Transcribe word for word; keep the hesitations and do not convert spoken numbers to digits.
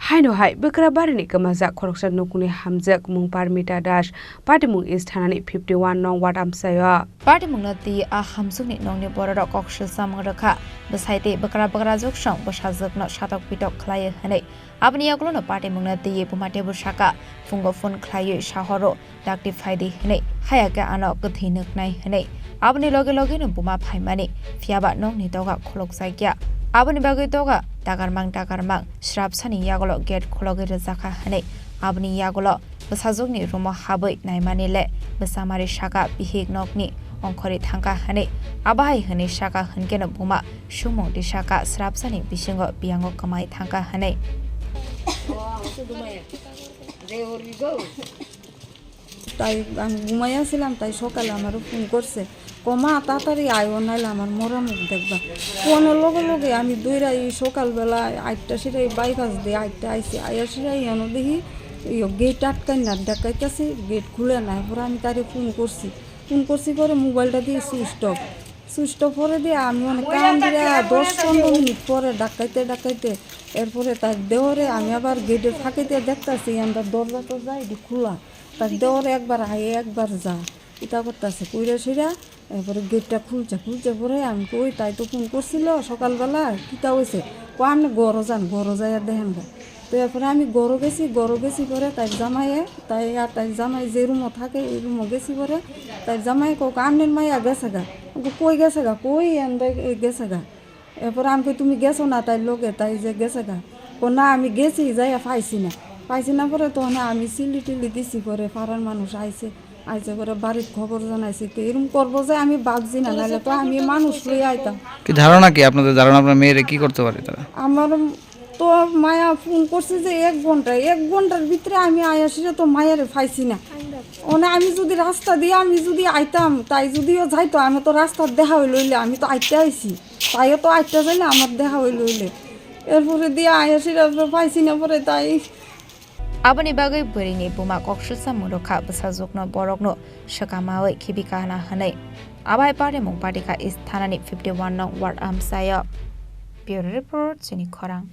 Haino hai Bwkrabari ni kwmajak khoroksa nukungni hamjak mung Parmita Das, patimung East thanani fifty one nong ward amchaio. Patimungno twi a hamjwkni nokni bororok koksil samung rwkha. Bwsai tei bwkra bwkrajwk song bwsajwkno satok pitok khlaiwi hwnwi. Aboni yagulono patimungno twiwi buma tebur saka, phungo phone khlaiwi sahoro, dakti phaidi hwnwi, haya khe ano kwthwi nuknai hwnwi. Aboni loge logeno buma phaimani, phiyaba nokni doga khulukjakya. Aboni bagwi doga dagarmang dagarmang srapsani yagulo gate khulogwi rwjakha hwnwi. Aboni yagulo bwsajwkni room-o habwi naimani le bwchamari saka bihik nokni ongkhorwi thangkha hwnwi. Abo hai hwnwi saka hwnkeno buma sumung tisaka srapsani bisingo biyango kwmai thangkha hwnwi. Tai ami gumai ashilam, tai sokale amare phone korse, "Koma, tatari ayo, naile amar mora muk dekba." Phone-or loge loge ami doira ei sokalbela atta sirai bypass de atta aisi, aya sirai iyano dehi iyo gate atkai na, dakkaitase gate khule na, pore ami tare phone korsi, phone korsi pore mobile-ta diye switch off. Switch off pore de ami onek kam dire dos pondro minute pore dakkaite dakkaite, erpore tai deore ami abar gate-or phakaite dektasi, iyanda dorja torja idi khula. Tai deore ekbar aye ekbar ja, ita gottase koira soira, erpore gate-ta khulcha, khulcha pore ami koi tai to phone korsilo sokalbela, kita oise, ko amne goro jan, goro jaya dehen ga. To erpore ami goro gesi, goro gesi pore tai jamaye, tai ar tai jamai je room-o thake, ei room-o gesi pore tai jamaye kok, "Amnen maya gese ga." Koi gese ga, koi ende gese ga. Erpore ami koi, "Tumi geso na tai loge?" Tai je gese ga. Ko, "Na, ami gesi, jaya phaisi na." Phaisi na pore to na ami sili tili disi pore parar manush aise. Aise pore barit khobor janaisi, te erom korbo je ami bag jina, naile to ami manush loi aitam. কি ধারণা কি আপনাদের? ধারণা আপনার মেয়েরে কি করতে পারে তারা? Amar to maya phone korse je ek ghonta, ek ghontar bhitre ami ayasire to mayare phaisi na. One ami jodi rasta diye ami jodi aitam, tai jodio jaito, ami to rasta deha oi loile, ami to aite aisi. Taio to aite jaile amar deha oi loile. Erpore diye ayasire phaisi na pore tai. Aboni bagwi bwrwini buma koksilsa mung rwkha, bwsajwkno borokno swkamawi khibi kana hwnwi. Abai patimung patikha East thanani fifty one nong ward amchaio. Bureau Report, Chini Khorang.